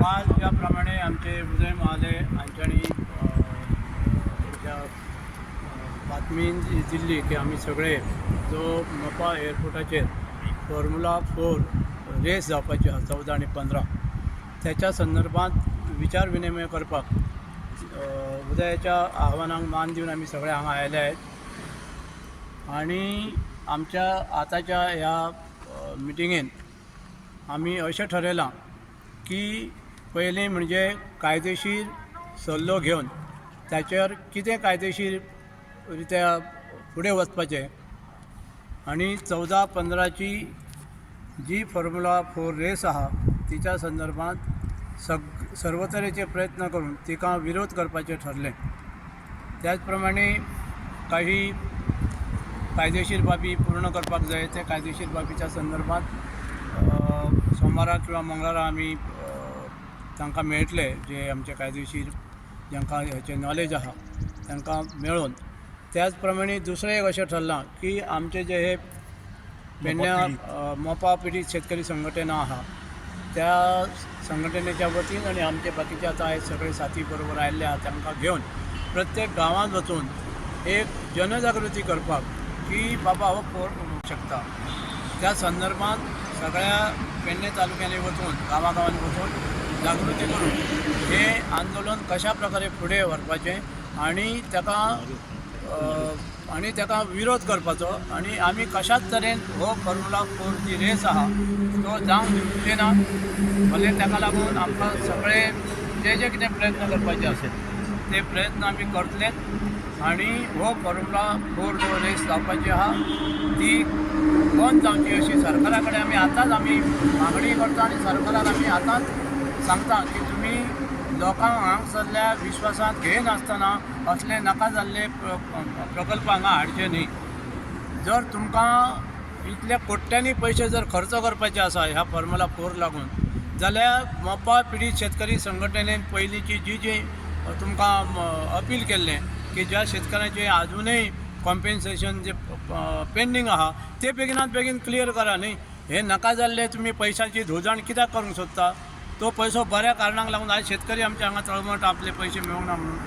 काल ज्या प्रमाणे आमचे उदय महाले हांच्यानी ज्या बातमीन दिल्ली की आमी सगळे जो मोपा एअरपोर्टाचेर फॉर्मुला 4 रेस जावपाची आसा 14 आनी 15, त्याच्या संदर्भात विचार विनिमय करपाक उदयाच्या आव्हानाक मान दिवन आमी सगळे हांगा आयले आहेत. आनी आमच्या आतांच्या ह्या मिटिंगेन आमी अशें ठरयलां की पयलीं म्हणजे कायदेशीर सल्लो घेवन ताचेर कितें कायदेशीर रित्या फुडें वचपाचें आनी 14 15ची जी फॉर्मुला 4 रेस आहा तिच्या संदर्भात सर्व तरेचे प्रयत्न करून तिका विरोध करपाचें ठरलें. त्याच प्रमाणे काही कायदेशीर बाबी पूर्ण करपाक जाय, ते कायदेशीर बाबीच्या संदर्भात सोमारा किंवा मंगळारा आमी तांकां मेळटले, जे आमचे कायदेशीर जांकां हेचें नॉलेज आहा तांकां मेळून. त्याच प्रमाणे दुसरें एक अशें ठरलां की आमचे जे हे पेडण्या मोपा पिडीत शेतकरी संघटना आहा त्या संघटनेच्या वतीन आनी आमचे बाकीचे आतां आयज सगळे साथी बरोबर आयिल्ले आहा तांकां घेवन प्रत्येक गांवांत वचून एक जनजागृती करपाक की बाबा हो करूंक शकता. त्या संदर्भात सगळ्या पेडणे तालुक्यांनी वचून गांवागांवांनी वचून जागृती करून हे आंदोलन कशा प्रकारे फुडें व्हरपाचें आनी ताका विरोध करपाचो आनी आमी कशाच तरेन हो फॉर्मुला 4 जी रेस आहा तो जावंक दिवचे ना, भले ताका लागून आमकां सगळे जे जे कितें प्रयत्न करपाचे आसा ते प्रयत्न आमी करतलेच आनी हो फॉर्मुला 4 जो रेस जावपाची आहा ती बंद जावची अशी सरकारा कडेन आमी आतांच आमी मागणी करता आनी सरकाराक आमी आतांच सांगता की तुमी लोकांक हांगासरल्या विश्वासांत घेयनासतना असले नाका जाल्ले प्रकल्प हांगा हाडचे न्ही. जर तुमकां इतले कोट्यांनी पयशे जर खर्च करपाचे आसा ह्या फॉर्मुला 4 लागून जाल्यार मोपा पिडीत शेतकरी संघटनेन पयलींची जी जी तुमकां अपील केल्लें की ज्या शेतकऱ्यांचे आजुनूय कॉम्पेन्सेशन जे पेंडींग आहा ते बेगिनात बेगीन क्लियर करा न्ही. हे नाका जाल्ले तुमी पयशांची धुवजाण कित्याक करूंक सोदता? तो पयसो बऱ्या कारणाक लागून आयज शेतकरी आमचे हांगा तळमळटा आपले पयशे मेळूंक ना म्हणून.